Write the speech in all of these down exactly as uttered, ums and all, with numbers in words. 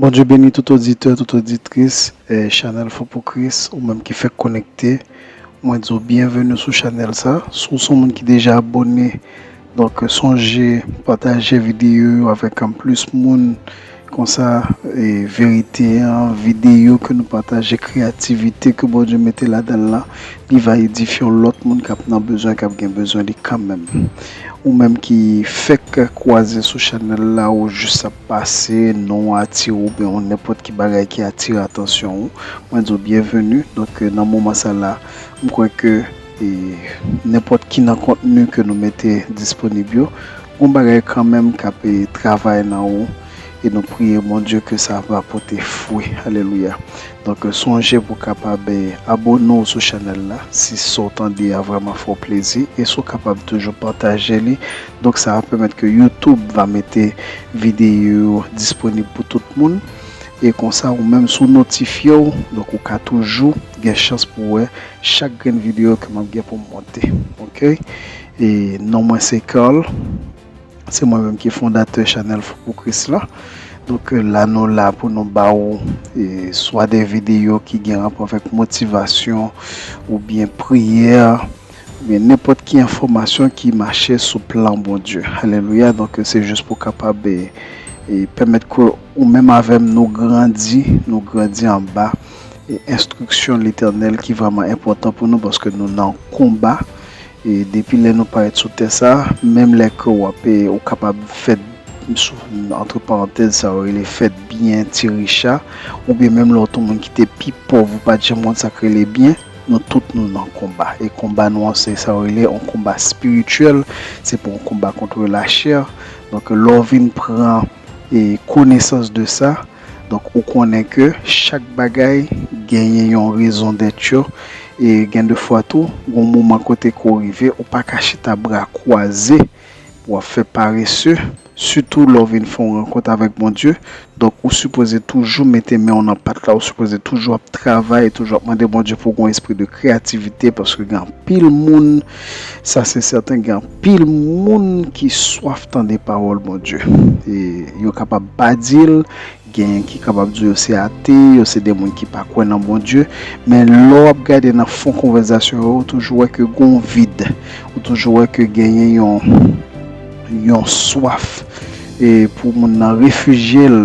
Bondye beni tout oditè, tout oditris, eh, chanèl Fou pou Kris, ou menm ki fèk konekte. Mwen di w byenveni sou chanèl sa. Si w se yon moun ki deja abòne, donk, sonje pataje videyo yo avèk, um, plis moun. Konsa, eh, verite an, videyo ke nou pataje, kreyativite ke Bondye mete ladan l la, li va edifye yon lòt moun k ap nan bezwen, k ap gen bezwen li kanmenm. Ou menm ki fèk kwaze sou chanèl la, ou jis ap pase, non w atire w, oubyen yon nenpòt ki bagay ki atire atansyon ou, mwen di w byenveni. Donk, nan moman sa la, m kwè ke, e, nenpòt ki nan kontni ke nou mete disponib yo, gon bagay kanmenm k ap, e, travay nan ou, e nou priye Bondye ke sa va pote fwi. Alelouya. Donk, sonje pou w kapab, e, abòne w sou chanèl la, si sa w tande a vrèman fè w plezi, e si w kapab toujou pataje li. Donk, sa va pèmèt ke YouTube va mete videyo yo disponib pou tout moun. E konsa, ou menm si w notifye w, donk ou ka toujou gen chans pou w wè chak grenn videyo ke m ap gen pou m monte. Oke? E non mwen se Carl. Se mwen menm ki fondatè chanèl Fou pou Kris la. Donk, la nou la pou nou ba ou, e, swa de videyo ki gen rapò avèk motivasyon oubyen priyè, oubyen nenpòt ki enfòmasyon ki mache sou plan Bondye. Alelouya. Donk, se jis pou kapab, e, e, pèmèt ke ou menm avè m nou grandi, nou grandi anba, e, enstriksyon Letènèl ki vrèman enpòtan pou nou paske nou nan konba. E depi lè nou parèt sou tè sa, menm lè ke w ap, e, ou kapab fèt sou, antre parantèz, sa yo rele fèt byen, ti richa, oubyen menm lè w te yon moun ki te pi pòv, ou pa t janm konn sa k rele byen, nou tout nou nan konba. E konba nou an, se sa yo rele yon konba espirityèl, se pa yon konba kont lachè. Donk, lè w vin pran, e, konesans de sa, donk, ou konnen ke chak bagay genyen yon rezon dèt yo, e gen de fwa tou, gon moman kote ke w rive, ou pa ka chita bra kwaze pou w ap fè parese, sitou lè w vin fè yon rankont avèk Bondye. Donk, ou sipoze toujou mete men w nan pat la, ou sipoze toujou ap travay, toujou ap mande Bondye pou gon espri de kreyativite, paske gen anpil moun, sa se sèten, gen anpil moun ki swaf tande pawòl Bondye. E yo kapab pa di l, genyen ki kapab di w yo se ate, yo se de moun ki pa kwè nan Bondye, men lè w ap gade nan fon konvèsasyon yo, ou toujou wè ke gon vid, ou toujou wè ke genyen yon, yon swaf, e pou moun nan refijye l,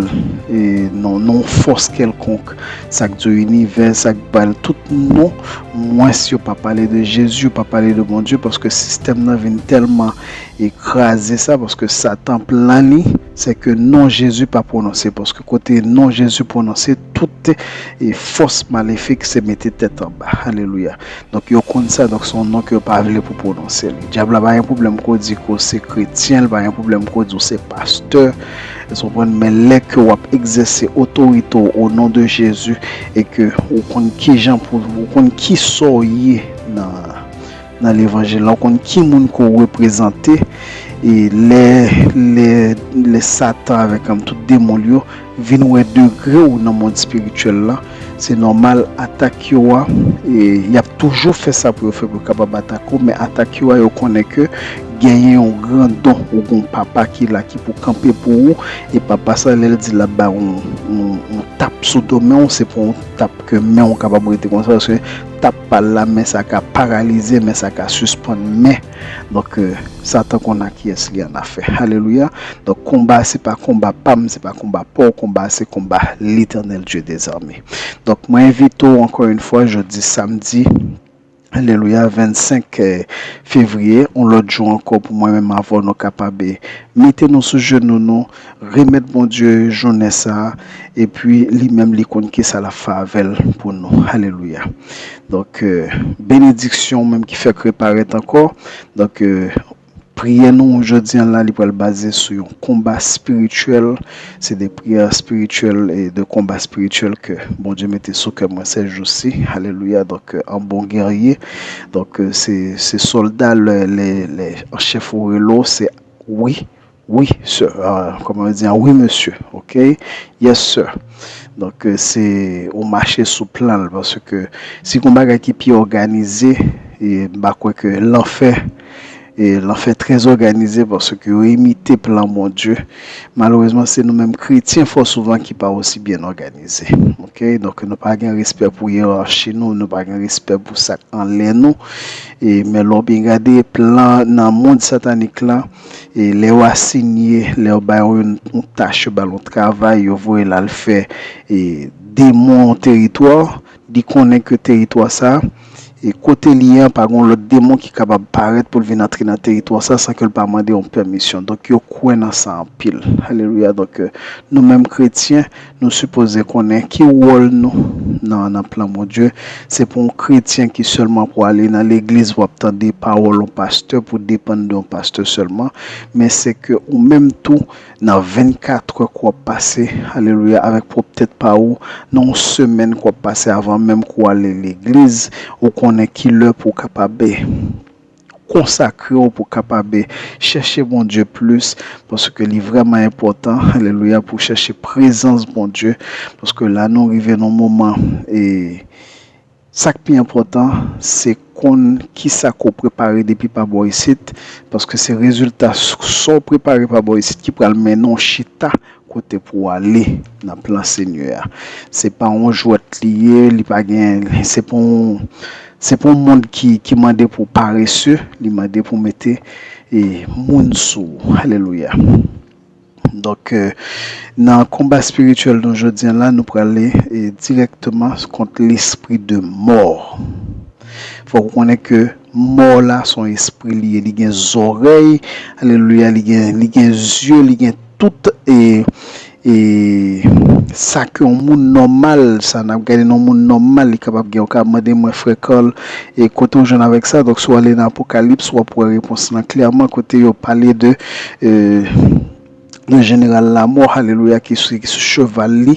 e nan, nan yon fòs kèlkonk, sa k di w inivè, sa k ba l tout non, mwens yo pa pale de Jezi, yo pa pale de Bondye, paske sistèm nan vin tèlman e kraze sa, paske Satan plan li, se ke non Jezi pa pwononse, paske kote non Jezi pwononse, tout, e, fòs malefik se mete tèt anba. Alelouya. Donk, yo konn sa, donk se yon non ke yo pa vle pou pwononse li. Dyab la pa gen pwoblèm ke w di ke w se kretyen, li pa gen pwoblèm ke w di w se pastè, ou konprann, men lè ke w ap egzèse otorite w o non de Jezi, e ke ou konn kijan pou, ou konn kisa w ye nan, nan levanjil la, ou konn ki moun ke w reprezante, e lè, lè, lè Satan avèk, um, tout demon l yo vin wè degre w nan mond espirityèl la, se nòmal, atak yo a, e y ap toujou fè sa pou yo fè, pou yo kapab atake w, men atak yo a, yo konnen ke genyen yon gran don, ou gen yon papa ki la, ki pou kanpe pou ou, e papa sa, lè l di l ap ba w yon, yon, yon tap sou do men w, se pa yon tap ke men w kapab rete konsa, paske tap pa l la, men sa ka paralize, men sa ka sispann men. Donk, e, Satan konn ak kiyès li annafè. Alelouya. Donk, konba a se pa konba pa m, se pa konba pa w, konba a se konba Letènèl Dye dèzame. Donk, mwen envite w ankò yon fwa, jodi samdi, alelouya, vennsenk, e, fevriye, yon lòt jou ankò pou mwen menm avè w, nou kapab, e, mete nou sou jenou nou, remèt Bondye jounen sa a, epi li menm li konn kisa l ap fè avè l pou nou. Alelouya. Donk, e, benediksyon ou menm ki fèk reparèt ankò. Donk, e, priyè nou jodi a la, li pral baze sou yon konba espirityèl. Se de priyè espirityèl e de konba espirityèl ke Bondye mete sou kè mwen sèjousi. Alelouya. Donk, e, an bon gèrye. Donk, e, se, se sòlda, lè, lè, lè an chèf ou rele w, se wi, wi, sè. A, kòman yo di an? Wi, mesye. Oke? Yes, sir. Donk, e, se ou mache sou plan l, paske si gon bagay ki pi òganize, e m pa kwè ke lanfè E lanfè trè òganize paske yo imite plan Bondye. Malerezman, se nou menm kretyen fò souvan ki pa osi byen òganize. Ok? Donk, nou pa gen respè pou yerachi nou, nou pa gen respè pou sa k anlè nou. E, men lè w byen gade plan nan mond satanik la, e lè yo asinye, lè yo ba yo yon, yon tach, yo ba l yon travay, yo voye l al fè, e, demon yon teritwa, li konnen ke teritwa sa, e kote li ye an, pa gen lòt demon ki kapab parèt pou l vin antre nan teritwa sa san ke l pa mande yon pèmisyon. Donk, yo kwè nan sa anpil. Alelouya. Donk, euh, nou menm kretyen, nou sipoze konnen ki wòl nou nan, nan plan Bondye. Se pou yon kretyen ki sèlman pou ale nan legliz, pou ap tande pawòl yon pastè, pou depann de yon pastè sèlman. Men se ke ou menm tou, nan vennkat è k w ap pase, alelouya, avèk pwòp tèt pa ou, nan yon semèn k w ap pase avan menm ke w ale legliz, ou konnen ki lè pou w kapab konsakre w, pou w kapab chèche Bondye plis, paske li vrèman enpòtan, alelouya, pou w chèche prezans Bondye, paske la nou rive nan yon moman, e, sa k pi enpòtan, se konn kisa ke w prepare depi pa bò isit, paske se rezilta s-, sa w prepare pa bò isit ki pral mennen w chita kote pou w ale nan plan Senyè a. Se pa yon jwèt li ye, li pa gen, se pa yon, se pa yon mond ki, ki mande pou w parese, li mande pou w mete, e, moun sou ou. Alelouya. Donk, euh, nan konba espirityèl nou jodi a la, nou prale, e, dirèkteman kont lespri de mò. Fòk ou konnen ke mò la se yon espri li ye, li gen zòrèy, alelouya, li gen, li gen zye, li gen tout, e, e sa ke yon moun nòmal, sa n ap gade nan yon moun nòmal, li kapab gen. Ou ka mande mwen, frè Carl, e kote w jwenn avèk sa? Donk, si w ale nan Apokalips, w ap wè repons lan klèman, kote yo pale de, e, de jeneral lamò, alelouya, ki sou, ki sou cheval li.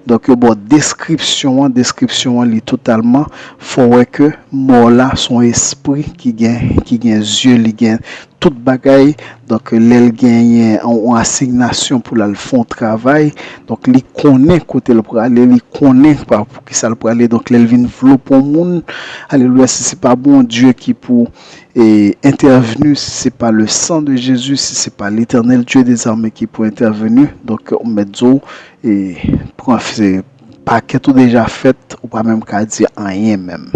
Donk, yo ba w deskripsyon an, deskripsyon an li totalman. Fò w wè ke mò la se yon espri ki gen, ki gen zye, li gen tout bagay. Donk, lè l genyen yon, yon asignasyon pou l al fè yon travay, donk, li konnen kote l prale, li konnen pa pou ki sa l prale. Donk, lè l vin vlope yon moun, alelouya, si se pa Bondye ki pou e entèvni, si se pa le sang de Jésus, si se pa l'Éternel Dieu des armées ki pou entèvni, donk, ou mèt di w, e pran, se pakèt ou deja fèt, ou pa menm ka di anyen menm.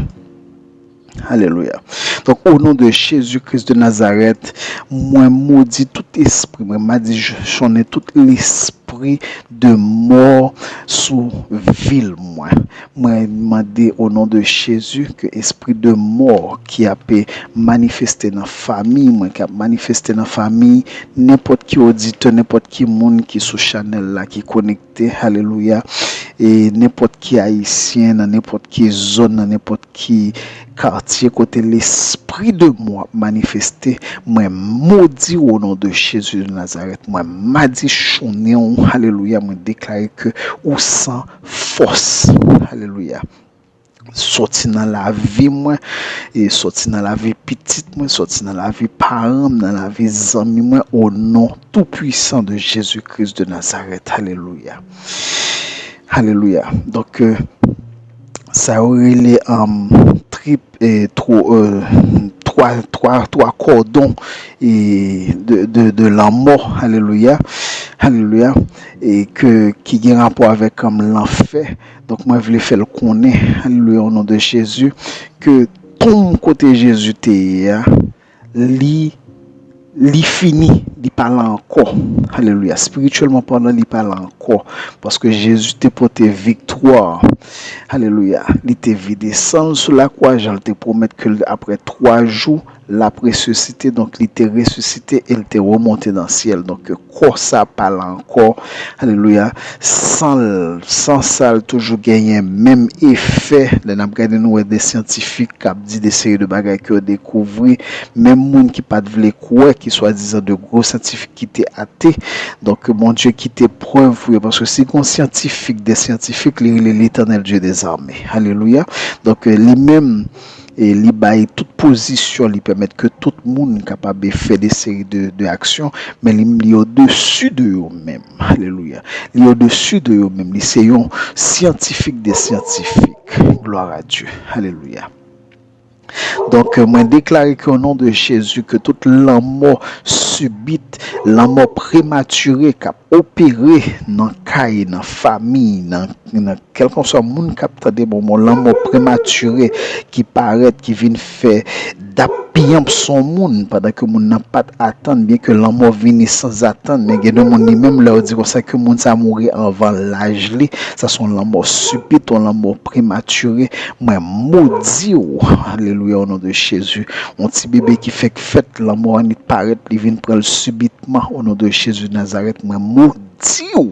Alelouya. Donk, o non de Jezi Kris de Nazarèt, mwen modi tout espri, mwen madichonnen tout lespri de mò sou vi l mwen. Mwen mande o non de Jezi ke espri de mò ki ap manifeste nan fanmi mwen, ki ap manifeste nan fanmi nenpòt ki oditè, nenpòt ki moun ki sou chanèl la, ki konekte, alelouya, e nenpòt ki ayisyen, nan nenpòt ki zòn, nan nenpòt ki katye kote lespri de mò ap manifeste, mwen modi w o non de Jezi de Nazarèt, mwen madichonnen w, alelouya, mwen deklare ke ou san fòs, alelouya. Sòti nan lavi mwen, e sòti nan lavi pitit mwen, sòti nan lavi paran m, nan lavi zanmi mwen, o non tou pwisan de Jezi Kris de Nazarèt, alelouya. Alelouya. Donk, euh, sa yo rele, um, trip, e twa, euh, twa, twa, twa kòdon, e de, de, de lanmò, alelouya, alelouya, e ke, ki gen rapò avèk, um, lanfè. Donk, mwen vle fè l konnen, alelouya, o non de Jezi, ke tonm kote Jezi te ye a, li, li fini, li pa la ankò. Alelouya. Espirityèlman palan, li pa la ankò. Paske Jezi te pote viktwa. Alelouya. Li te vide san l sou lakwa, jan l te pwomèt ke l, apre twa jou, l ap resisite. Donk, li te resisite e l te remonte nan syèl. Donk, kò sa pa la ankò. Alelouya. San l, san sa l toujou genyen menm efè. Lè n ap gade, nou wè de syantifik k ap di de seri de bagay ke yo dekouvri. Menm moun ki pa t vle kwè, ki swadizan de gwo syantifik ki te ate. Donk, Bondye kite prèv pou yo. Paske si gon syantifik de syantifik, li rele Letènèl Dye dezame. Alelouya. Donk, li menm, e li bay tout pozisyon, li pèmèt ke tout moun kapab fè de seri de, de aksyon, men li, li odesi de yo menm. Alelouya. Li odesi de yo menm. Li se yon syantifik de syantifik. Gloire à Dieu. Alelouya. Donk, mwen deklare ke o non de Jezi, ke tout lanmò sibit, lanmò prematire k ap opere nan kay, nan fami, nan, nan kèlkanswa moun k ap tande m, lanmò prematire ki parèt, ki vin fè dap pyanp sou moun pandan ke moun nan pa t atann, byen ke lanmò vini sanzatann, men gen de moun li menm lè yo di konsa ke moun sa mouri anvan laj li, sa se yon lanmò sibit, yon lanmò prematire, mwen modi w, alelouya, o non de Jezi. Yon ti bebe ki fèk fèt, lanmò annik parèt, li vin pran l sibitman, o non de Jezi de Nazarèt, mwen modi w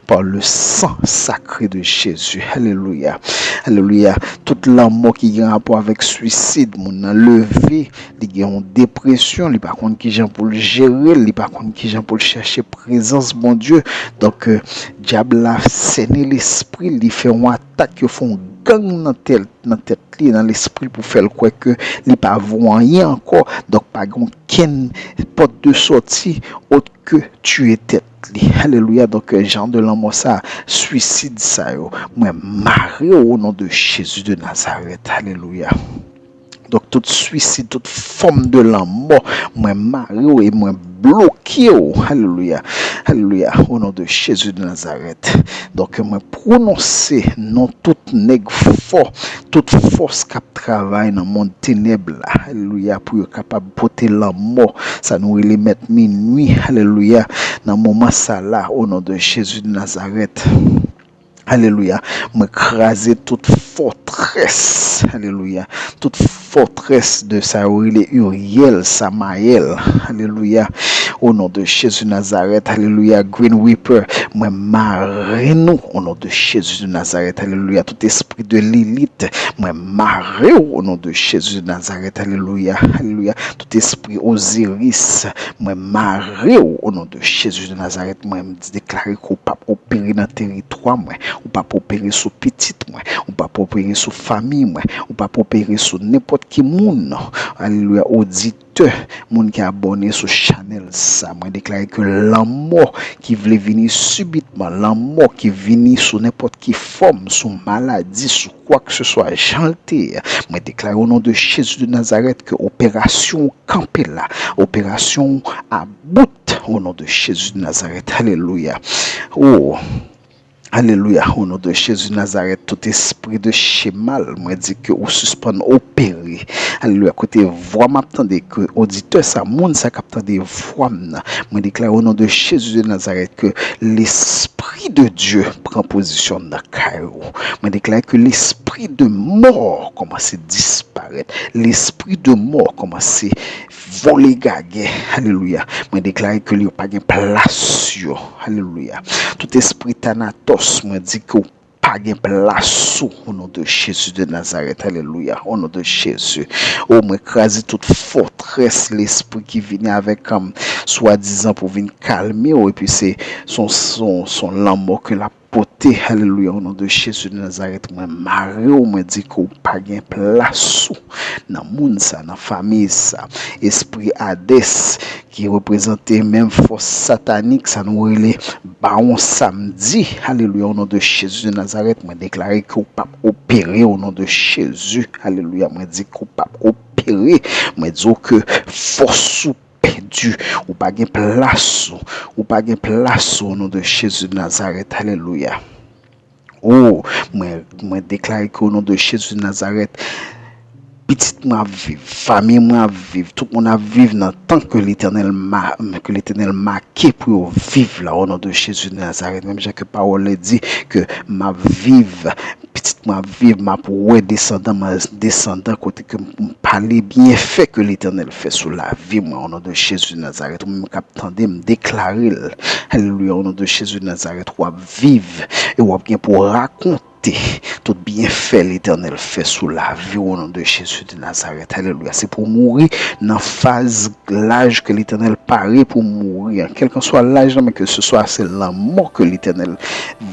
par le sang sacré de Jésus. Alelouya. Alelouya. Tout lanmò ki gen rapò avèk swisid, moun nan leve, li gen yon depresyon, li pa konn kijan pou l jere l, li pa konn kijan pou l chèche prezans Bondye. Donk, euh, dyab la sènen lespri l, li fè yon atak, yo fè yon gang nan tèt, nan tèt li, nan lespri l pou fè l kwè ke li pa vo anyen ankò. Donk, pa gen okenn pòt de sòti ot ke tiye tèt li. Alelouya. Donk, euh, jan de lanmò sa, swisid sa yo, mwen mare w o non de Jezi de Nazarèt. Alelouya. Donk, tout swisid, tout fòm de lanmò, mwen mare w e mwen bloke w. Alelouya. Alelouya. O non de Jezi de Nazarèt. Donk, mwen pwononse non tout nèg fò, tout fòs k ap travay nan mond tenèb la. Alelouya. Pou yo kapab pote lanmò. Sa nou rele mèt minui. Alelouya. Nan moman sa la, o non de Jezi de Nazarèt. Alelouya. Mwen kraze tout fòtrès. Alelouya. Tout fòtrès de sa yo rele Uriel, Samael. Alelouya. O non de Jezi Nazarèt. Alelouya. Green Reaper. Mwen mare nou. O non de Jezi de Nazarèt. Alelouya. Tout espri de Lilith. Mwen mare w o non de Jezi de Nazarèt. Alelouya. Alelouya. Tout espri Osiris. Mwen mare w o non de Jezi de Nazarèt. Mwen deklare ke w p ap opere nan teritwa mwen, ou p ap opere sou pitit mwen, ou p ap opere sou fanmi mwen, ou p ap opere sou nenpòt ki moun, alelouya, oditè, moun ki abòne sou chanèl sa. Mwen deklare ke lanmò ki vle vini sibitman, lanmò ki vini sou nenpòt ki fòm, sou maladi, sou kwakseswa, jan l te ye, mwen deklare o non de Jezi de Nazarèt ke operasyon kanpe la. Operasyon about o non de Jezi de Nazarèt. Alelouya. O, alelouya. O non de Jezi de Nazarèt, tout espri de chemal, mwen di ke ou sispann opere. Alelouya. Kote vwa m ap tande, ke oditè sa, moun sa k ap tande vwa m nan, mwen deklare o non de Jezi de Nazarèt ke lespri de Dye pran pozisyon nan kay ou. Mwen deklare ke lespri de mò kòmanse disparèt. Lespri de mò kòmanse vole gagè. Alelouya. Mwen deklare ke yo pa gen plas yo. Alelouya. Tout espri tanatòs, mwen di ke w pa gen plas ou, o non de Jezi de Nazarèt. Alelouya. O non de Jezi. O, mwen kraze tout fòtrès lespri ki vini avèk, um, swadizan pou vin kalme w, epi se son, son, son lanmò ke l ap pote. Alelouya. O non de Jezi de Nazarèt, mwen mare w, mwen di ke w pa gen plas ou nan moun sa, nan fanmi sa. Espri Adès ki reprezante menm fòs satanik sa nou rele Bawon Samdi. Alelouya. O non de Jezi de Nazarèt, mwen deklare ke w p ap opere o non de Jezi. Alelouya. Mwen di ke w p ap opere. Mwen di w ke fòs ou pèdi. Ou pa gen plas ou. Ou pa gen plas ou o non de Jezi de Nazarèt. Alelouya. O, mwen, mwen deklare ke o non de Jezi de Nazarèt, pitit mwen ap viv, fanmi mwen ap viv, tout moun ap viv nan tan ke Letènèl ma-, ke Letènèl make pou yo viv la, o non de Jezi de Nazarèt. Menm jan ke pawòl la di ke m ap viv, pitit mwen ap viv, m ap wè desandan mwen, desandan kote ke m pale byenfè ke Letènèl fè sou lavi mwen, o non de Jezi de Nazarèt. Ou menm k ap tande m deklare l. Alelouya, o non de Jezi de Nazarèt, w ap viv e w ap gen pou rakonte tout byenfè Letènèl fè sou lavi w, o non de Jezi de Nazarèt. Alelouya. Se pou w mouri nan faz laj ke Letènèl pare pou w mouri an. Kèlkanswa laj lan, men ke se swa se lanmò ke Letènèl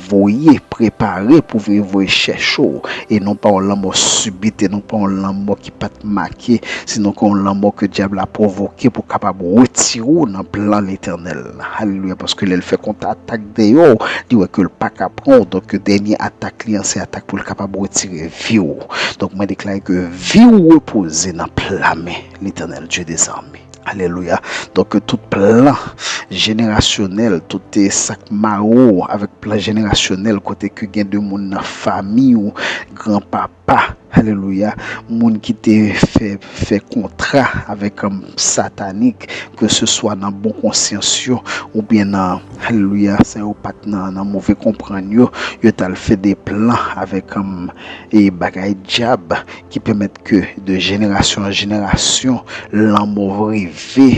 voye, prepare pou vin voye chèche w, e non pa yon lanmò sibit, e non pa yon lanmò ki pa t make, sinon ke yon lanmò ke dyab la pwovoke pou kapab retire w nan plan Letènèl la. Alelouya, paske lè l fè kont atak dèyè w, li wè ke l pa ka pran w, donk dènye atak li an, se atak pou l kapab retire vi w. Donk, mwen deklare ke vi w repoze nan pla men Letènèl Dye dezame. Alelouya. Donk, tout plan jenerasyonèl, tout sa k mare w avèk plan jenerasyonèl, kote ke gen de moun nan fanmi w, granpapa, alelouya, moun ki te fè, fè kontra avèk, um, satanik, ke se swa nan bon konsyans yo, oubyen nan, alelouya, sa yo pa t nan, nan move konprann yo, yo t al fè de plan avèk, um, e bagay dyab ki pèmèt ke de jenerasyon an jenerasyon, lanmò rive,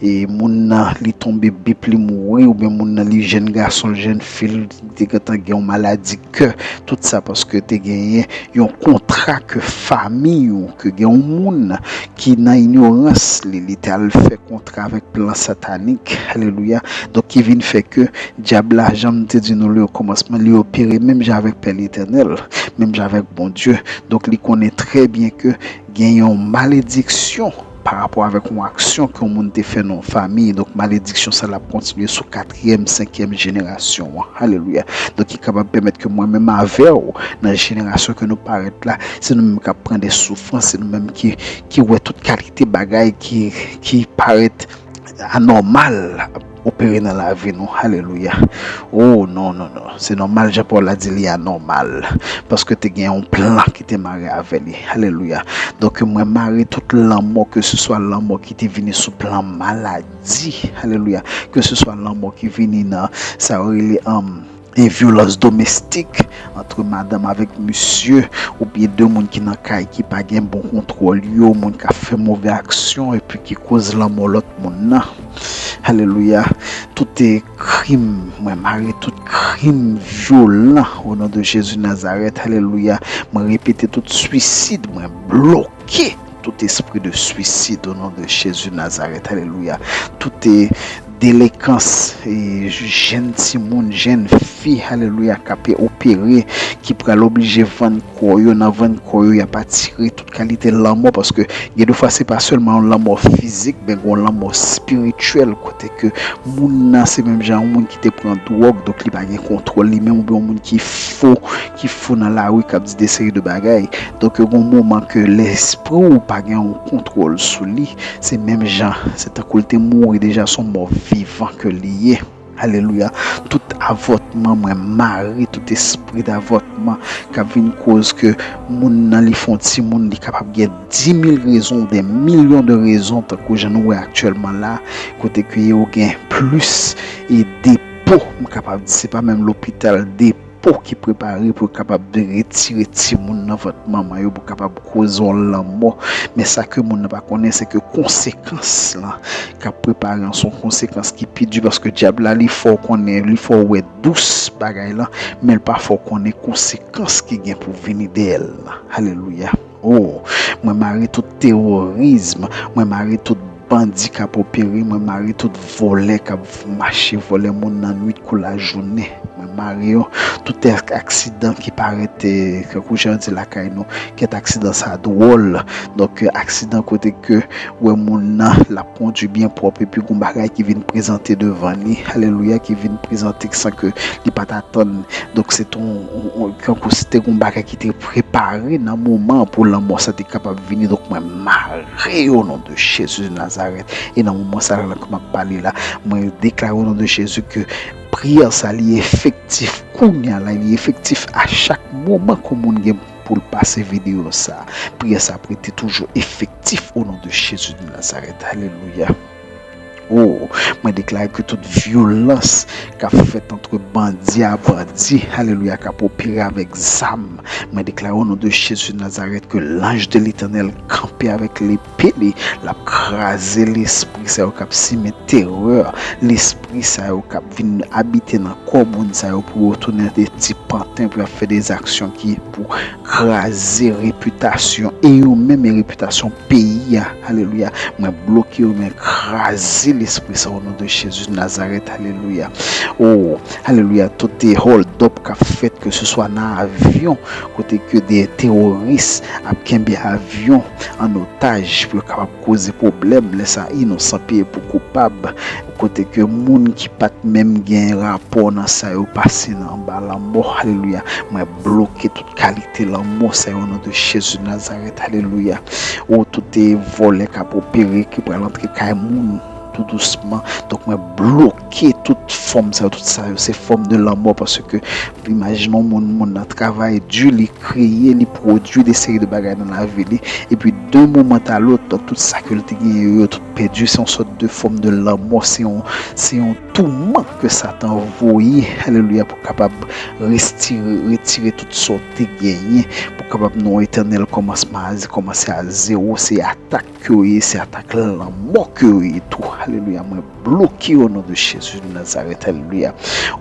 e moun nan li tonbe bip li mouri, oubyen moun nan li jèn gason, jèn fi, li te gentan gen yon maladi kè, tout sa paske te genyen yon kontra ke fanmi ou, ke gen yon moun ki nan inyorans li, li te al fè kontra avèk plan satanik, alelouya, donk ki vin fè ke dyab la, jan m te di nou li okòmansman, li opere menm jan avèk Pè Letènèl, menm jan avèk Bondye. Donk, li konnen trè byen ke gen yon malediksyon pa rapò avèk yon aksyon ke yon moun te fè nan yon fanmi. Donk, malediksyon sa l ap kontinye sou katriyèm, senkyèm jenerasyon an. Alelouya. Donk, ki kapab pèmèt ke mwen menm avè w, nan jenerasyon ke nou parèt la, se nou menm k ap pran de soufrans, se nou menm ki, ki wè tout kalite bagay ki, ki parèt anòmal opere nan lavi nou. Alelouya. Oh, non, non, non. Se nòmal, jan Pòl la di, li anòmal. Paske te gen yon plan ki te mare avè li. Alelouya. Donk, mwen mare tout lanmò, ke se swa lanmò ki te vini sou plan maladi. Alelouya. Ke se swa lanmò ki vini nan, sa yo rele, um, e vyolans domestik, antre madanm avèk misye, oubyen de moun ki nan kay ki pa gen bon kontwòl yo, moun k ap fè move aksyon, epi ki koz lanmò lòt moun nan. Alelouya. Tout krim, mwen mare tout krim vyolan, o non de Jezi Nazarèt. Alelouya. Mwen repete tout swisid, mwen bloke tout espri de swisid, o non de Jezi Nazarèt. Alelouya. Tout, e, delekans, e, jèn timoun, jèn fi, alelouya, k ap opere, ki pral oblije vann kò yo, nan vann kò yo, y ap atire tout kalite lanmò, paske gen de fwa se pa sèlman yon lanmò fizik, men gen yon lanmò espirityèl, kote ke moun nan se menm jan yon moun ki te pran dwòg, donk li pa gen kontwòl li menm, oubyen yon moun ki fou, ki fou nan lari, k ap di de seri de bagay. Donk, gen yon moman ke lespri w pa gen yon kontwòl sou li, se menm jan, se tankou l te mouri deja, se yon mò vivan ke li ye. Alelouya. Tout avòtman, mwen mare tout espri davòtman k ap vin koz ke moun nan li fè yon timoun, li kapab gen dis mil rezon, des millions de raisons, tankou jan nou wè aktyèlman la, kote ke yo gen plis e depo, m kapab di, se pa menm lopital, depo po ki prepare pou yo kapab retire timoun nan vant manman yo, pou kapab koze yon lanmò. Men sa ke moun nan pa konnen, se ke konsekans lan k ap prepare an, se yon konsekans ki pi di, paske dyab la, li fè w konnen, li fè w wè dous bagay lan, men l pa fè w konnen konsekans ki gen pou vini dèyè l lan. Alelouya. Oh, mwen mare tout teworism, mwen mare tout bandi k ap opere, mwen mare tout vòlè k ap mache vòlè moun nan nwit kou lajounen. Mwen mare yo, tout ak-, aksidan ki parèt, eh, tankou jan yo di lakay nou, kèt aksidan sa dwòl. Donk, eh, aksidan kote ke wè moun nan, l ap kondwi byen pwòp, epi gon bagay ki vin prezante devan li, alelouya, ki vin prezante san ke li pa t atann. Donk, se t on, on, on, tankou se te gon bagay ki te prepare nan moman pou lanmò sa te kapab vini. Donk, mwen mare yo o non de Jezi de Nazarèt. E nan moman sa la ke m ap pale la, mwen deklare o non de Jezi ke priyè sa li efektif kounye a la, li efektif a chak moman ke moun gen pou l pase videyo sa. Priyè sa ap rete toujou efektif o non de Jezi de Nazarèt. Alelouya. Oh, mwen deklare ke tout vyolans k ap fèt antre bandi a bandi, alelouya, k ap opere avèk zam, mwen deklare o non de Jezi Nazarèt ke lanj de Letènèl kanpe avèk lepe li, l ap kraze lespri sa yo k ap simen terè, lespri sa yo k ap vin abite nan kò moun sa yo pou yo tounen de ti panten, pou y ap fè de aksyon ki pou kraze repitasyon e yo menm e repitasyon peyi a. Alelouya. Mwen bloke yo, mwen kraze lespri sa o non de Jezi Nazarèt. Alelouya. Oh, alelouya. Tout te hold up k ap fèt, ke se swa nan avyon, kote ke de teworis ap kenbe avyon an otaj pou yo kapab koze pwoblèm, lè sa inosan peye pou koupab, kote ke moun ki pa t menm gen rapò nan sa yo pase nan anba lanmò. Alelouya. Mwen bloke tout kalite lanmò sa yo, o non de Jezi Nazarèt. Alelouya. O tout e vòlè k ap opere, ki pral antre kay moun tou dousman. Donk, mwen bloke tout fòm sa yo, tout sa yo, se fòm de lanmò, paske imajine yon moun, moun nan travay di, li kreye, li pwodui de seri de bagay nan lavi li, epi d'un moment à l'autre, donk, tout sa ke l te genyen yo, yo tout pèdi, se yon sòt de fòm de lanmò, se yon, se yon touman ke Satan voye, alelouya, pou kapab retire, retire tout sa w te genyen, pou kapab nan yon etènèl kòmansman, a ze-, kòmanse a zewo, se atak ke yo ye, se atak lanmò ke yo ye tou. Alelouya, mwen bloke o non de Jezi de Nazarèt. Alelouya.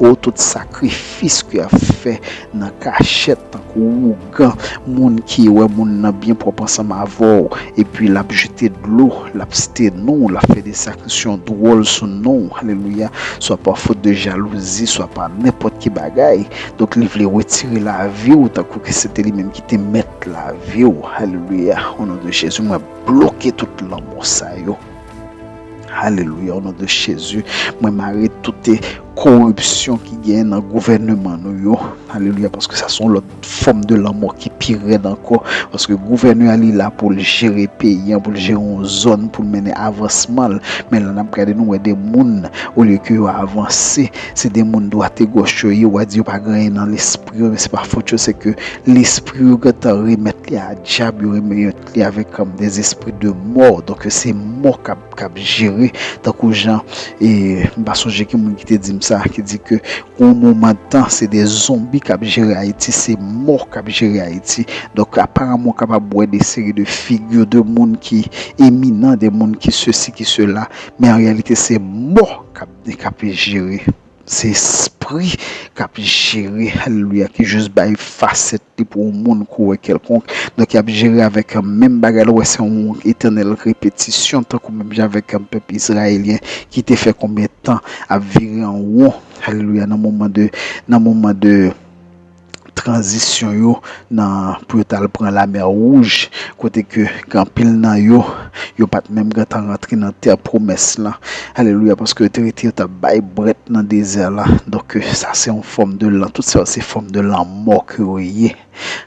O tout sakrifis ke y ap fè nan kachèt, tankou ougan, moun ki wè moun nan byen pwòp ansanm avè w, epi l ap jete dlo, l ap site non w, l ap fè de sakrisyon dwòl sou non w. Alelouya. Swa pa fot de jalouzi, swa pa nenpòt ki bagay. Donk, li vle retire lavi w, tankou ke se te li menm ki te mèt lavi w. Alelouya. O non de Jezi, mwen bloke tout lanmò sa yo. Alelouya, o non de Jezi. Mwen mare tout koripsyon ki genyen nan gouvènman nou yo. Alelouya, paske sa se yon lòt fòm de lanmò ki pi rèd ankò. Paske gouvènman an, li la pou l jere peyi an, pou l jere yon zòn, pou l mennen avansman l. Men lè n ap gade, nou wè de moun, olye ke yo avanse, se de moun dwat e gòch yo ye, w a di yo pa gen anyen nan lespri yo, men se pa fòt yo, se ke lespri yo gentan remèt li a dyab, yo remèt li avèk, um, des esprits de mort. Donk, se mò k ap, k ap jere, tankou jan, e, m pa sonje ki moun ki te di m sa, ki di ke yon moman tan, se de zonbi k ap jere Ayiti, se mò k ap jere Ayiti. Donk, aparaman, w kapab wè de seri de figi de moun ki eminan, de moun ki sesi, ki sela, men an reyalite, se mò k ap, k ap jere. Se espri k ap jere, alelouya, ki jis bay fasèt li pou yon moun kou wè kèlkonk. Donk, y ap jere avèk menm bagay la, w wè, se yon etènèl repetisyon, tankou menm jan avèk pèp izrayelyen ki te fè konbyen tan ap vire an won, alelouya, nan moman de, nan moman de tranzisyon yo, nan, pou yo t al pran Lamè Wouj, kote ke gen anpil nan yo, yo pa t menm gentan rantre nan tè pwomès lan. Alelouya, paske yo te rete, yo t ap bay brèt nan dezè la. Donk, sa se yon fòm de lan-, tout sa se fòm de lanmò ke yo ye.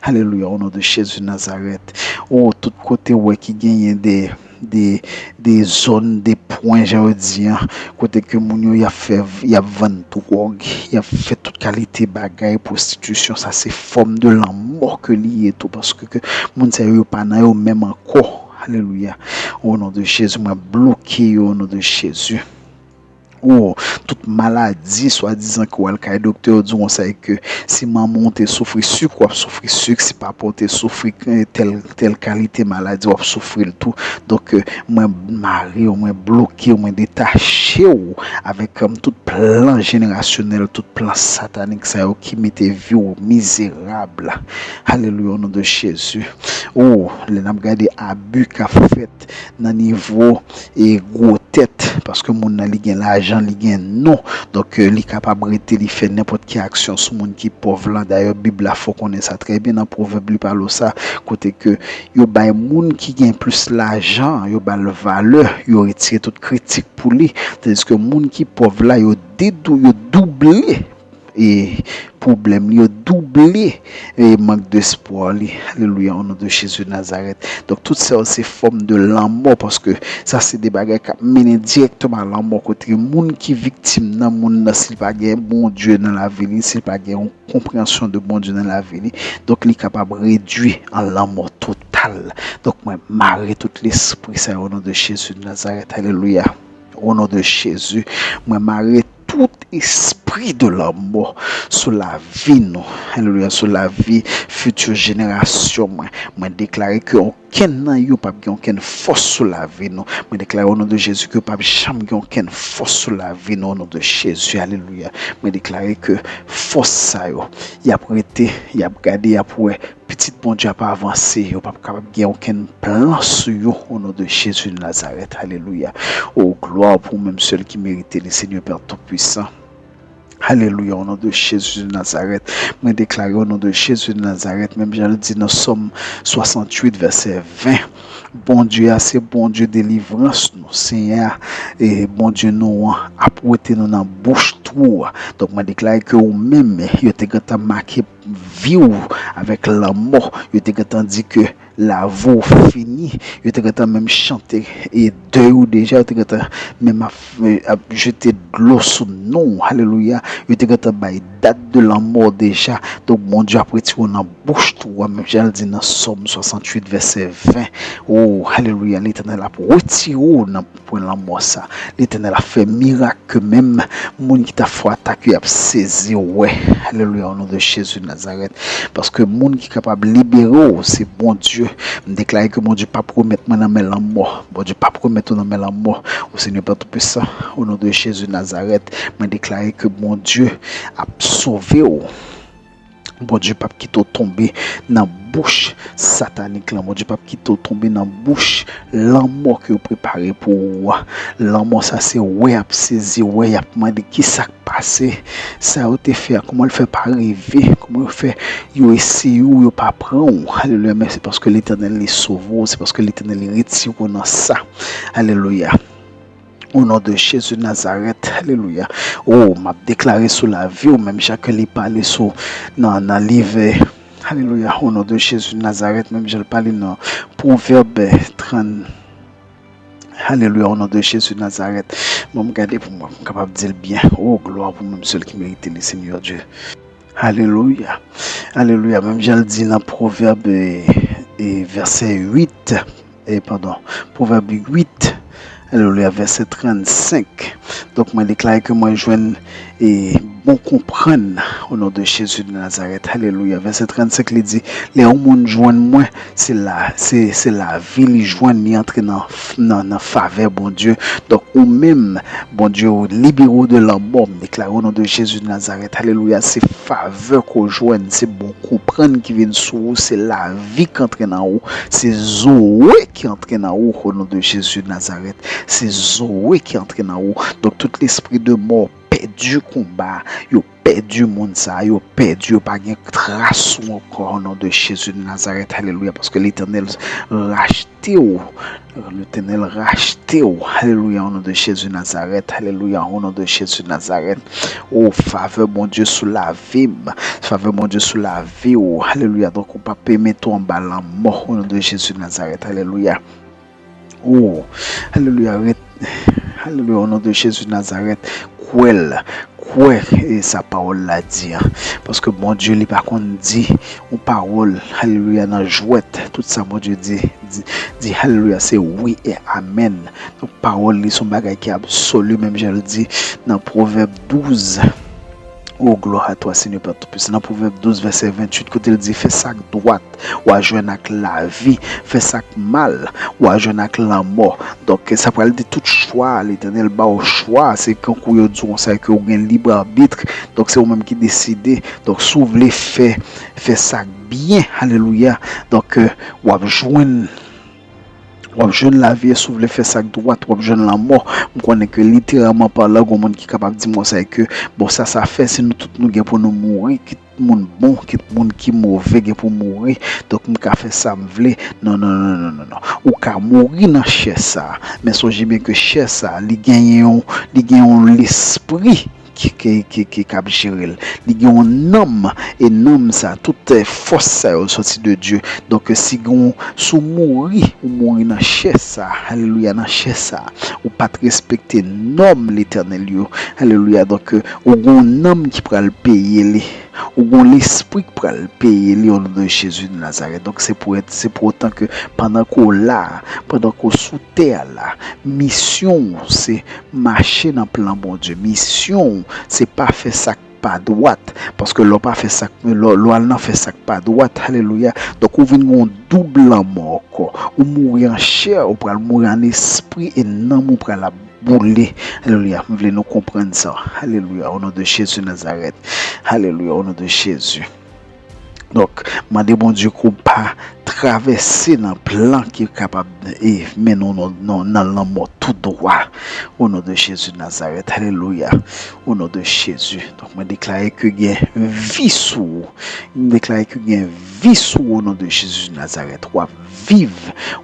Alelouya, o non de Jezi Nazarèt. O, tout kote w wè ki genyen de, de, de zòn, de pwen, jan yo di an, kote ke moun yo, y ap fè, y ap vann dwòg, y ap fè tout kalite bagay, pwostitisyon, sa se fòm de lanmò ke li ye tou, paske ke moun sa yo, yo pa nan yo menm ankò. Alelouya. O non de Jezi, mwen bloke yo, o non de Jezi. O, tout maladi, swadizan ke w al kay doktè, yo di w konsa ke si manman w te soufri sik, w ap soufri sik, si papa w te soufri, eh, tèl, tèl kalite maladi, w ap soufri l tou. Donk, eh, mwen mare w, mwen bloke w, mwen detache w avèk, um, tout plan jenerasyonèl, tout plan satanik sa yo ki mete vi w mizerab. Alelouya, o non de Jezi. O, lè n ap gade abi k ap fèt nan nivo e gwo tèt, paske moun nan li gen lajan, li gen non. Donk, eh, li kapab rete, li fè nenpòt ki aksyon sou moun ki pòv lan. Dayè, Bib la fè w konnen sa trè byen nan Pwovèb, li pale w sa, kote ke yo bay moun ki gen plis lajan, yo ba l valè, yo retire tout kritik pou li. Tandiske moun ki pòv la, yo dedou-, yo double e pwoblèm li, yo double e mank de espwa li. Alelouya, o non de Jezi Nazarèt. Donk, tout sa yo se fòm de lanmò, paske sa se de bagay k ap mennen dirèkteman a lanmò, kote moun ki viktim nan, moun nan, si l pa gen Bondye nan lavi li, si l pa gen yon konpreyansyon de Bondye nan lavi li, donk, li kapab redui an lanmò total. Donk, mwen mare tout lespri sa yo, o non de Jezi Nazarèt. Alelouya. O non de Jezi, mwen mare tout espri de lanmò sou lavi nou. Alelouya, sou lavi fiti jenerasyon mwen. Mwen deklare ke okenn nan yo p ap gen okenn fòs sou lavi nou. Mwen deklare o non de Jezi ke yo p ap janm gen okenn fòs sou lavi nou, o non de Jezi. Alelouya. Mwen deklare ke fòs sa yo, y ap rete, y ap gade, y ap wè pitit Bondye ap avanse, yo p ap kapab gen okenn plan sou yo, o non de Jezi de Nazarèt. Alelouya. O, glwa pou ou menm sèl ki merite li, Senyè Pè Toupisan. Alelouya, o non de Jezi de Nazarèt. Mwen deklare o non de Jezi de Nazarèt, menm jan l di nan Sòm swasanntuit, vèsè ven, Bondye a se Bondye delivrans nou. Senyè a, e Bondye nou an ap wete nou nan bouch twou a. Donk, mwen deklare ke ou menm, yo te gentan make vi w avèk lanmò. Yo te gentan di ke lavi w fini. Yo te gentan menm chante e dèy ou deja. Yo te gentan menm ap, ap jete dlo sou non w. Alelouya. Yo te gentan bay dat de lanmò deja. Donk, Bondye ap retire w nan bouch twou a, menm jan l di nan Sòm swasanntuit, vèsè ven. O, alelouya, Letènèl ap retire w nan pwen lanmò sa. Letènèl ap fè mirak ke menm moun ki t ap fè atak yo ap sezi wè. Alelouya, o non de Jezi de Nazarèt. Paske moun ki kapab libere w, se Bondye. M deklare ke Bondye p ap remèt mwen nan men lanmò. Bondye p ap remèt ou nan men lanmò. O Senyè Pè Toupisan, o non de Jezi de Nazarèt, mwen deklare ke Bondye ap sove w. Bondye p ap kite w tonbe nan bouch satanik lan. Bondye p ap kite w tonbe nan bouch lanmò ke yo prepare pou ou a. Lanmò sa se wè y ap sezi, wè y ap mande ki sa k pase. Sa yo te fè a, kòman l fè pa rive? Kòman yo fè yo eseye w, yo pa pran w? Alelouya, men se paske Letènèl li sove w, se paske Letènèl li retire w nan sa. Alelouya. O non de Jezi Nazarèt, alelouya. O, m ap deklare sou lavi w, menm jan ke li pale sou nan, nan liv, alelouya, o non de Jezi Nazarèt, menm jan l pale nan Pwovèb trant, alelouya, o non de Jezi Nazarèt. Bon, m gade pou mwen, m kapab di l byen. O, glwa pou menm sèl ki merite li, Senyè Dye. Alelouya. Alelouya. Menm jan l di nan Pwovèb, e, e, vèsè uit, e, padon, Pwovèb uit, alelouya, vèsè trannsenk. Donk, mwen deklare ke mwen jwenn, e, bon konprann o non de Jezi de Nazarèt. Alelouya. Vèsè trannsenk, li di, lè yon moun jwenn mwen, se la, se, se lavi li jwenn, li antre nan, nan, nan favè Bondye. Donk, ou menm, Bondye libere w de lanmò. M deklare o non de Jezi de Nazarèt. Alelouya. Se favè ke w jwenn, se bon konprann ki vin sou ou, se lavi k antre nan ou, se Zoe ki antre nan ou, o non de Jezi de Nazarèt. Se Zoe ki antre nan ou. Donk, tout lespri de mò pèdi konba, yo pèdi moun sa, yo pèdi, yo pa gen tras ou ankò, o non de Jezi de Nazarèt, alelouya, paske Letènèl rachte w, Letènèl rachte w, alelouya, o non de Jezi Nazarèt, alelouya, o non de Jezi Nazarèt. O, favè Bondye sou lavi m, favè Bondye sou lavi w, alelouya, donk ou p ap mete w anba lanmò, o non de Jezi Nazarèt, alelouya. O, alelouya, ret, alelouya, o non de Jezi Nazarèt, kwè l, kwè, e, sa pawòl la di an. Paske Bondye, li pa konn di yon pawòl, alelouya, nan jwèt. Tout sa Bondye di, di, di, alelouya, se wi e amèn. Donk, pawòl li se yon bagay ki absoli, menm jan l di nan Pwovèb douz. O, gloire à toi, Seigneur Père Tout-Puissant. Nan Pwovèb douz, vèsè venntuit, kote l di, fè sa k dwat, w a jwenn ak lavi, fè sa k mal, w a jwenn ak lanmò. Donk, sa pral di tout chwa, Letènèl ba w chwa, se kankou yo di w konsa ke w gen lib abit. Donk, se ou menm ki deside. Donk, si w vle fè, fè sa k byen, alelouya. Donk, w ap jwenn W ap jwenn lavi, e si w vle fè sa k dwat, w ap jwenn lanmò. M konnen ke literalman palan, gen moun ki kapab di m konsa ke, bon, sa sa fè, si nou tout nou gen pou nou mouri, kit moun bon, kit moun ki move gen pou mouri, donk m ka fè sa m vle. Non, non, non, non, non, non. Ou ka mouri nan chè sa, men sonje byen ke chè sa, li genyen yon, li gen yon lespri ki, ki, ki, ki, k ap jere l. Li gen yon nanm, e nanm sa, tout, eh, fòs sa yo sòti de Dye. Donk, si gen, si w mouri, ou mouri nan chè sa, alelouya, nan chè sa, ou pa t respekte nòm Letènèl yo, alelouya. Donk, ou gen yon nanm ki pral peye li, ou gen yon lespri k pral peye li, o non de Jezi de Nazarèt. Donk, se pou, se pou otan ke pandan ke w la, pandan ke w sou tè a la, misyon w se mache nan plan Bondye. Misyon w se pa fè sa k pa dwat. Paske lè w pa fè sa k, lè, lè w al nan fè sa k pa dwat, alelouya. Donk, ou vin gen yon doub lanmò ankò. Ou mouri an chè, ou pral mouri an espri, e nanm ou pral ap boule. Alelouya. M vle nou konprann sa. Alelouya. O non de Jezi Nazarèt. Alelouya. O non de Jezi. Donk, mande Bondye ke w pa travèse nan plan ki kapab e, mennen w nan, nan, nan lanmò tou dwa. O non de Jezi Nazarèt, alelouya. O non de Jezi. Donk, mwen deklare ke gen vi sou ou. Mwen deklare ke gen vi sou ou, o non de Jezi Nazarèt. W ap viv,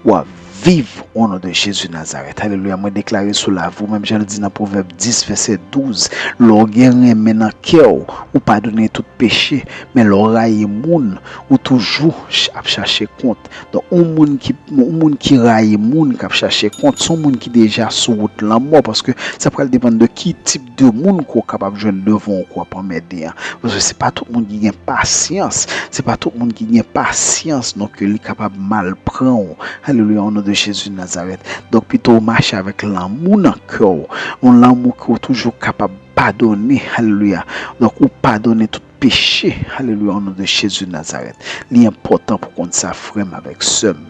w ap viv, o non de Jezi Nazarèt. Alelouya. Mwen deklare sou lavi w, menm jan l di nan Pwovèb dis, vèsè douz, lè w gen renmen nan kè w, ou padone tout peche, men lè w rayi moun, ou toujou ch-, ap chache kont. Donk, yon moun ki, yon moun ki rayi moun, k ap chache kont, se yon moun ki deja sou wout lanmò, paske sa pral depann de ki tip de moun ke w kapab jwenn devan w ke w ap anmède an. Paske se pa tout moun ki gen pasyans, se pa tout moun ki gen pasyans, donk li kapab mal pran w. Alelouya, o non de Jezi Nazarèt. Donk, pito w mache avèk lanmou nan kè w, yon lanmou ke w toujou kapab padone, alelouya. Donk, ou padone tout peche, alelouya, o non de Jezi Nazarèt. Li enpòtan pou konn sa, frè m avèk sè m.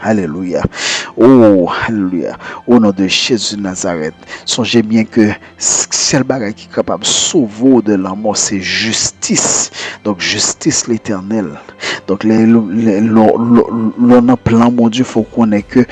Alelouya. O, alelouya. O non de Jezi Nazarèt. Sonje byen ke s-, sèl bagay ki kapab sove w de lanmò, se jistis. Donk, jistis Letènèl. Donk, lè, lè, lè, lè, lè w nan plan Bondye, fò w konnen ke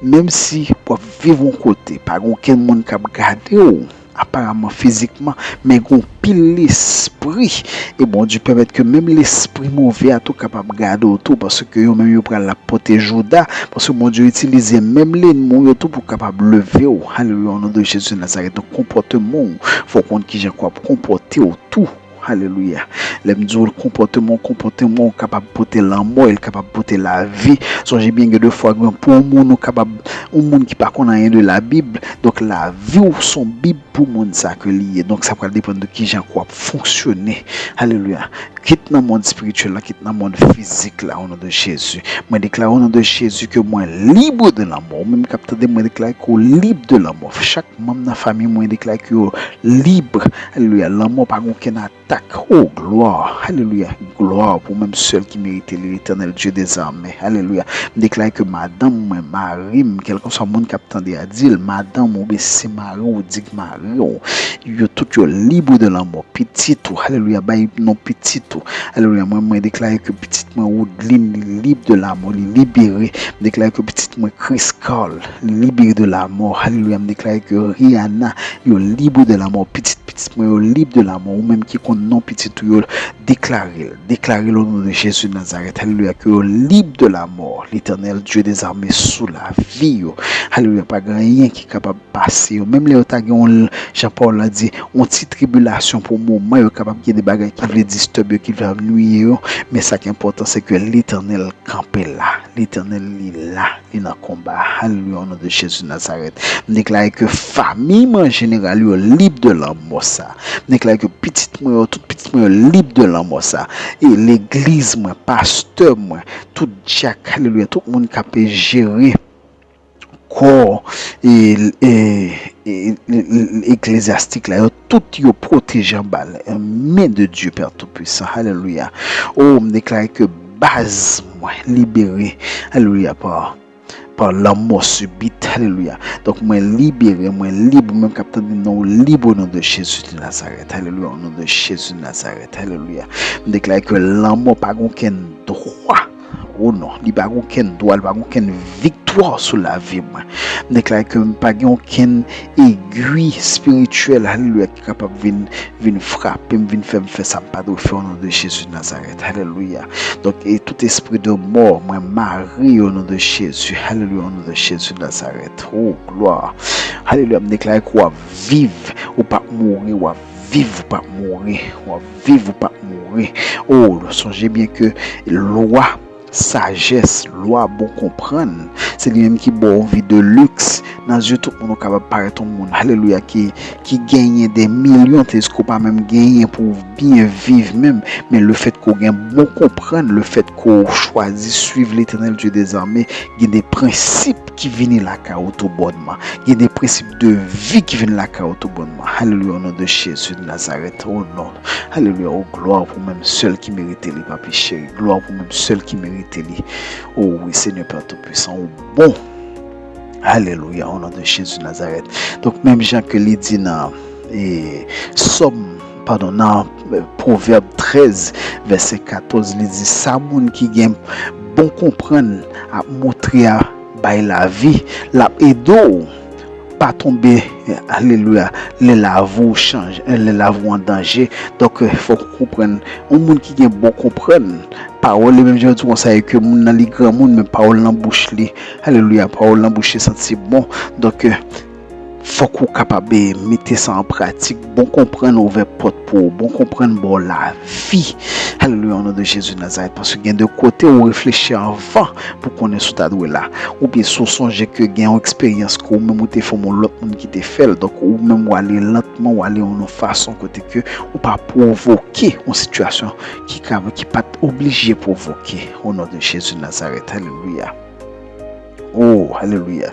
menm si w ap viv yon kote, pa gen okenn moun k ap gade w, aparaman, fizikman, men gen yon pil lespri. E Bondye pèmèt ke menm lespri move a tou kapab gade w tou, paske yo menm yo pral ap pote jouda, paske Bondye itilize menm lènmi w yo tou pou kapab leve w. Alelouya, o non de Jezi Nazarèt. Donk, konpòteman w, fò w konn kijan ke w ap konpòte w tou. Alelouya. Lè m di w konpòteman w, konpòteman w kapab pote lanmò, e l kapab pote lavi. Sonje byen gen de fwa, gen pou yon moun ou kapab, yon moun ki pa konn anyen de Labib, donk lavi w se yon Bib pou moun sa ke li ye. Donk, sa pral depann de kijan ke w ap fonksyone. Alelouya. Kit nan mond espirityèl la, kit nan mond fizik la, o non de Jezi. Mwen deklare o non de Jezi ke mwen lib de lanmò. Ou menm k ap tande, mwen deklare ke w lib de lanmò. Chak manm nan fanmi mwen deklare ke yo lib. Alelouya. Lanmò pa gen okenn atak. O, glwa. Alelouya. Glwa pou menm sèl ki merite li, Letènèl Dye dèzame. Alelouya. M deklare ke madanm mwen, mari m, kèlkeswa moun k ap tande a, di l, madanm ou, oubyen si se mari w, di k mari w, yo tout yo lib de lanmò. Pitit ou, alelouya, bay non pitit ou. Alelouya, mwen, mwen deklare ke pitit mwen, Woodline, li lib de lanmò, li libere. M deklare ke pitit mwen, Chris Carl, li libere de lanmò. Alelouya, m deklare ke Rihanna, yo lib de lanmò. Pitit, pitit mwen, yo lib de lanmò. Ou menm ki konn non pitit ou yo, deklare l. Deklare l o non de Jezi Nazarèt. Alelouya, ke yo lib de lanmò. Letènèl Dye dèzame sou lavi yo. Alelouya, pa gen anyen ki kapab pase yo. Menm lè yo ta gen yon, jan pawòl la di, yon ti tribilasyon pou moman, yo kapab gen de bagay ki vle distèb yo, ki vle annuiye yo, men sa ki enpòtan, se ke Letènèl kanpe la. Letènèl, li la, li nan konba. Alelouya, o non de Jezi Nazarèt. M deklare ke fanmi mwen an jeneral yo lib de lanmò sa. M deklare ke pitit mwen yo, tout pitit mwen yo lib de lanmò sa. E legliz mwen, pastè mwen, tout dyak, alelouya, tout moun k ap jere kò e, e, e, e, eklezyastik la, yo tout yo pwoteje anba men de Dye Pè Toupisan. Alelouya. O, m deklare ke baz mwen libere. Alelouya. Pa, pa lanmò sibit. Alelouya. Donk, mwen libere, mwen lib, ou menm k ap tande m nan, ou lib o non de Jezi de Nazarèt. Alelouya. O non de Jezi de Nazarèt. Alelouya. M deklare ke lanmò pa gen okenn dwa. O non, li pa gen okenn dwa, li pa gen okenn viktwa sou lavi mwen. M deklare ke m pa gen okenn egwi espirityèl, alelouya, ki kapab vin, vin frape m, vin fè m fè sa m pa dwe fè, o non de Jezi Nazarèt. Alelouya. Donk, e tout espri de mò, mwen mare yo o non de Jezi. Alelouya, o non de Jezi Nazarèt. O, glwa. Alelouya, m deklare ke w ap viv, ou p ap mouri, w ap viv, ou p ap mouri, w ap viv, ou p ap mouri. O, sonje byen ke lwa sajès, lwa bon konprann, se li menm ki ba w vi de liks. Nan zye tout moun, ou kapab parèt yon moun, alelouya, ki, ki genyen de milyon, tandiske w pa menm genyen pou w byen viv menm. Men lefètke w gen bon konprann, lefètke w chwazi suiv Letènèl Dye dèzame, gen de prensip ki vini lakay ou toubònman. Gen de prensip de vi ki vin lakay ou toubònman. Alelouya, o non de Jezi de Nazarèt. O non. Alelouya. O, glwa pou menm sèl ki merite li, papi cheri. Glwa pou menm sèl ki merite li. O wi, Senyè Pè Toupisan, ou bon. Alelouya, o non de Jezi Nazarèt. Donk, menm jan ke li di nan, e, Sòm, padon, nan, e, Pwovèb trèz, vèsè katòz, li di, sa moun ki gen bon konprann ap montre a bay lavi, l ap ede w pa tonbe, alelouya, lè lavi w chanje, lè lavi w an danje. Donk, fòk ou konprann, yon moun ki gen bon konprann pawòl li, menm jan yo di konsa, e ke moun nan li granmoun, men pawòl nan bouch li, alelouya, pawòl nan bouch li santi bon. Donk, fòk ou kapab mete sa an pratik. Bon konprann ouvè pòt pou ou. Bon konprann ba w lavi. Alelouya, o non de Jezi Nazarèt. Paske gen de kote ou reflechi anvan pou konnen si w ta dwe la. Oubyen si w sonje ke gen yon eksperyans ke ou menm ou te fè, yon lòt moun ki te fè l. Donk, ou menm ou ale lantman, ou ale yon fason kote ke ou pa pwovoke yon sitiyasyon ki ka, ki pa t oblije pwovoke. O non de Jezi Nazarèt. Alelouya. Oh, alelouya.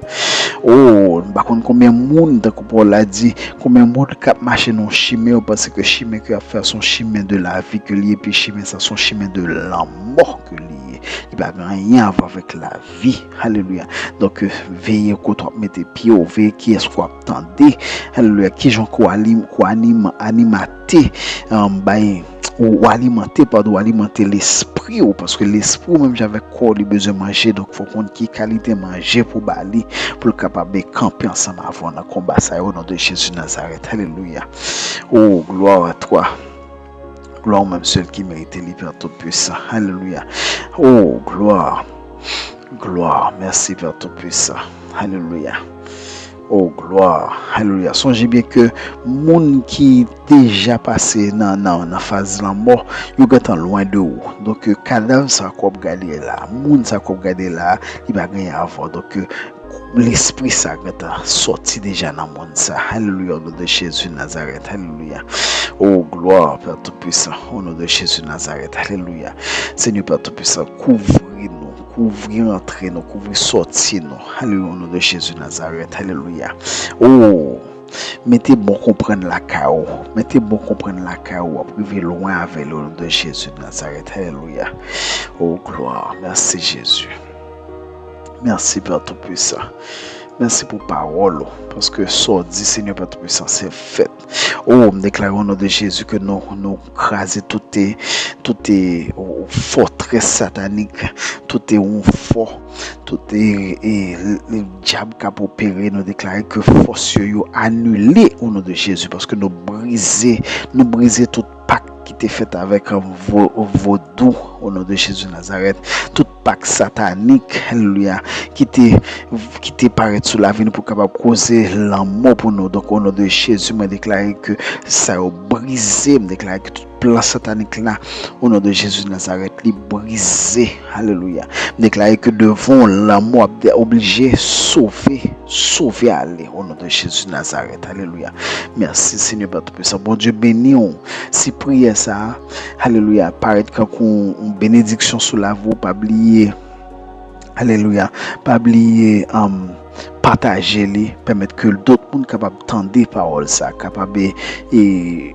Oh, m pa konn konbyen moun, tankou pawòl la di, konbyen moun k ap mache nan yon chimen, yo panse ke chimen ke y ap fè a se yon chimen de lavi ke li ye, epi chimen sa se yon chimen de lanmò ke li ye. Li pa gen anyen a wè avèk lavi. Alelouya. Donk, veye kote w ap mete pye w, veye kiyès w ap tande. Alelouya. Kijan ke w alim-, ke w anim-, animate, um, bay, ou, ou alimante, padon, ou alimante lespri w, paske lespri w menm jan avèk kò w li bezwen manje, donk fò w konn ki kalite manje pou w ba li, pou l kapab kanpe ansanm avè w nan konba sa yo, o non de Jezi Nazarèt. Alelouya. Oh, gloire à toi. Glwa ou menm sèl ki merite li, Pè Toupisan. Alelouya. Oh, glwa. Glwa. Mèsi, Pè Toupisan. Alelouya. Oh, glwa. Alelouya. Sonje byen ke moun ki deja pase nan, nan, nan faz lanmò, yo gentan lwen de ou. Donk, kadav sa ke w ap gade la, moun sa ke w ap gade la, li pa gen anyen avè w. Donk, lespri sa gentan sòti deja nan moun sa. Alelouya, o non de Jezi Nazarèt. Alelouya. Oh, glwa, Pè Toupisan, o non de Jezi Nazarèt. Alelouya. Senyè Pè Toupisan, kouvri nou, kouvri rantre nou, kouvri sòti nou. Alelouya, o non de Jezi Nazarèt. Alelouya. Oh, mete bon konprann lakay ou. Mete bon konprann lakay ou. W ap rive lwen avè l, o non de Jezi Nazarèt. Alelouya. Oh, glwa. Mèsi, Jezi. Mèsi, Pè Toupisan. Mèsi pou pawòl ou, paske sa w di, Senyè Pè Toupisan, se fèt. Oh, m deklare o non de Jezi ke nou, nou kraze tout, tout, oh, fòtrès satanik, tout, oh, fò, tout, e, e, le dyab k ap opere, nou deklare ke fòs yo, yo anile o non de Jezi, paske nou brize, nou brize tout pak ki te fèt avèk vo-, vodou, o non de Jezi Nazarèt. Tout pak satanik, alelouya, ki te, ki te parèt sou lavi nou pou kapab koze lanmò pou nou. Donk, o non de Jezi, mwen deklare ke sa yo brize. M deklare ke tout plan satanik la, o non de Jezi Nazarèt, li brize. Alelouya. M deklare ke devan w, lanmò ap de-, oblije sove, sove ale, o non de Jezi Nazarèt. Alelouya. Mèsi, Senyè Pè Toupisan. Bondye beni w. Si priyè sa a, alelouya, parèt kankou yon, yon benediksyon sou lavi w, pa bliye, alelouya, pa bliye, um, pataje li, pèmèt ke dòt moun kapab tande pawòl sa, kapab, e, e,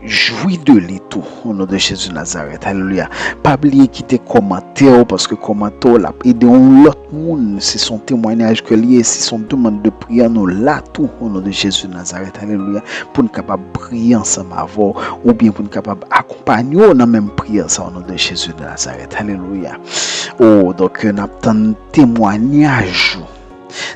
jwi de li tou, o non de Jezi Nazarèt. Alelouya. Pa bliye kite kòmantè w, paske kòmantè w l ap ede yon lòt moun, si se yon temwayaj ke l ye, si se yon demann de priyè, nou la tou, o non de Jezi Nazarèt, alelouya, pou n kapab priye ansanm avè w, oubyen pou n kapab akonpanye w nan menm priyè sa, o non de Jezi de Nazarèt, alelouya. Oh, donk, n ap tann temwayaj ou.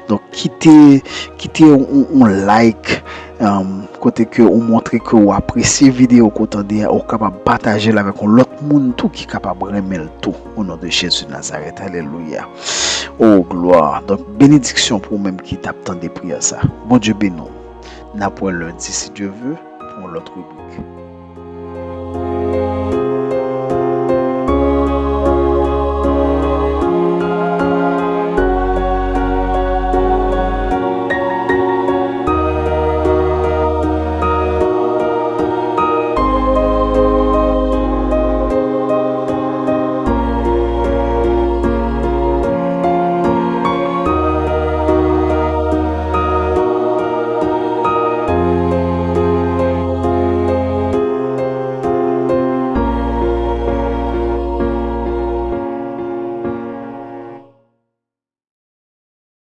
Donk, kite, kite yon, yon like, um, kote ke ou montre ke ou apresye videyo ke w tande a, ou kapab pataje l avèk yon lòt moun tou ki kapab renmen l tou, o non de Jezi Nazarèt. Alelouya. Oh, glwa. Donk, benediksyon pou ou menm ki t ap tande priyè sa. Bondye beni w. N ap wè lendi, si Dye ve, pou yon lòt ribrik.